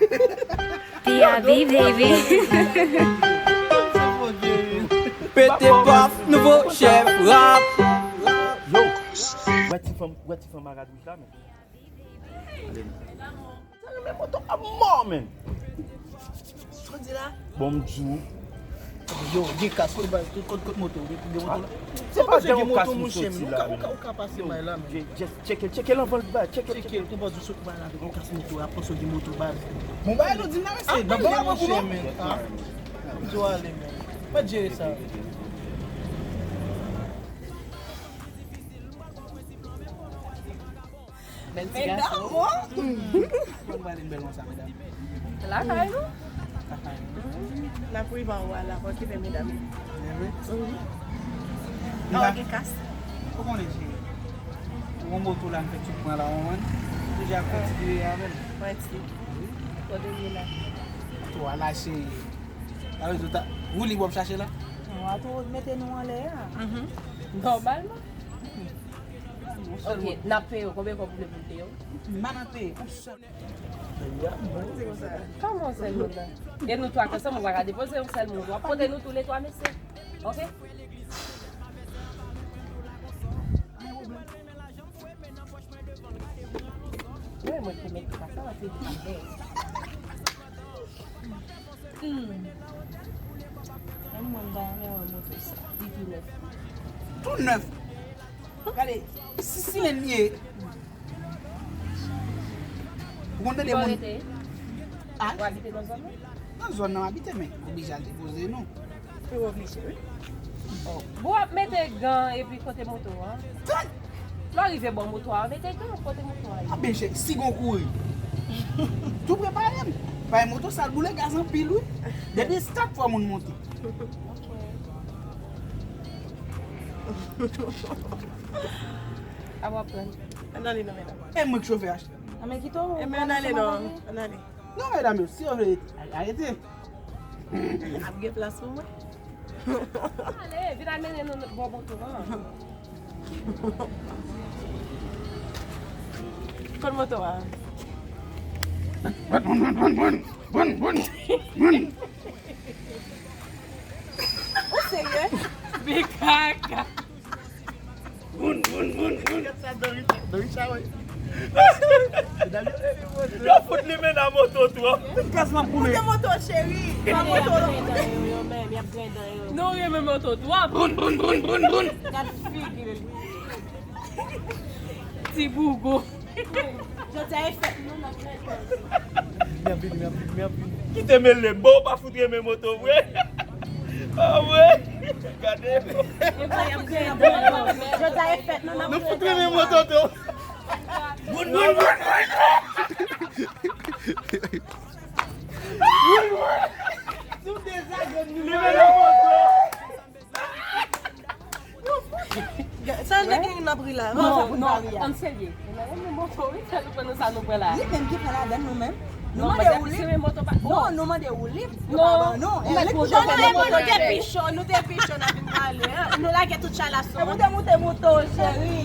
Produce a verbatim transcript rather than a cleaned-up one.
P I B, baby. Pete paf, nouvo chèf rap. Yo, wè ti fanm, wè ti fanm a rad wouj la, men. Sa renmen moto a mò, men. Sa w di la? Bon, m di w. Yo, gen kas, kot, kot, kot moto, gen, gen moto la. Se pa gen yon kas m soti la, men. Ou ka, ou ka, ou ka pase bay la, men. Just, just tcheke l, tcheke l anvan l bay, tcheke l, tcheke l. Ou panse w sot bay la avèk yon kas moto, ap panse w gen moto baz. Bon, bay nou di m nan mesye, nan bon, monchè, men. Ah. Di w ale, men. Mwen jere sa. Bèl ti gason. Medam, oh! Mwen pale bèl konsa, medam. Lakay nou? Lakay nou. N ap rive anwo a la, pa okipe medam. Anwo gen kas. Ou konnen, cheri. Ou moto la, m fè tout pran la, ou konprann? Ou toujou ap kontinye avè l. Mwen ti. Kote l ye la? Moto a la, cheri. Sa vle di ou ta, woulib w ap chache la? Mwen tou mete nou anlè a. Nòmalman. Ok, n ap peye w. Konbyen kòb ou vle pou n peye w? M pa nan peye, yon sèl. Kòman yon sèl moun nan? E nou twa k ansanm, ou pa ka depoze yon sèl moun. W ap pote nou tou le twa, mesye. Ok? Wi, mwen te mete pa sa, mwen te di pa bèl. Hmm. Menm mwen m ta renmen wè moto sa. Li tou nèf. Tou nèf. Gade, si silenn li ye. Ou konn tande moun. Kote w rete? Ah? Ou abite nan zòn nan? Nan zòn nan m abite, men oblije al depoze nou. Pou oblije, wi. Oh. Bon, w ap mete gan epi kote moto a? Tan! Lè w rive bò moto a, w mete gan kote moto a ye. Ah, ben, chè, si gon kouri. Tou prepare m. Paske moto sa boule gaz anpil, wi. Depi start fò moun monte. A w ap pran. Ann ale non, medam. E mwen k chofè a. A, men kite w. E men ann ale non. Ann ale. Non, medam yo, si yo vle arete. Ap gen plas pou mwen. Ale, vin al mennen nou bò moto a. Kot moto a? Ou serye? Bikaka. Boun, boun, boun, boun. Gad sa Don Richard, Don Richard, wi. Yo fout limen nan moto twòp. Tout gaz m ap boule. Koute moto, cheri. Koute moto. Nou renmen moto twòp. Boun, boun, boun, boun, boun. Gad figi l. Ti bougo. Jodi a e fèt nou, n ap fè fèt. M ap vini, m ap vini, m ap vini. Kite mele m, bon, ou pa fout renmen moto vre. Ah, vre. Gade. Jodi a e fèt nou, n ap fè fèt. Nou fout renmen moto tou. Boun, boun, boun, boun. Boun, boun. Sou deza grenn nou. Limen nan moto. Sa n te gen n ap ri la. Non, non, ann serye. Nou renmen moto, wi, sa nou pran nan sa nou pran la. Li menm ki pran ladann nou menm. Nou mande woulib. Non, nou mande woulib. Nou pa ban nou. E li ki pran ladann nou. Nou te pi cho, nou te pi cho, n ap vin pale. Nou lage tout chay la sou mwen. E moute, moute moto, cheri.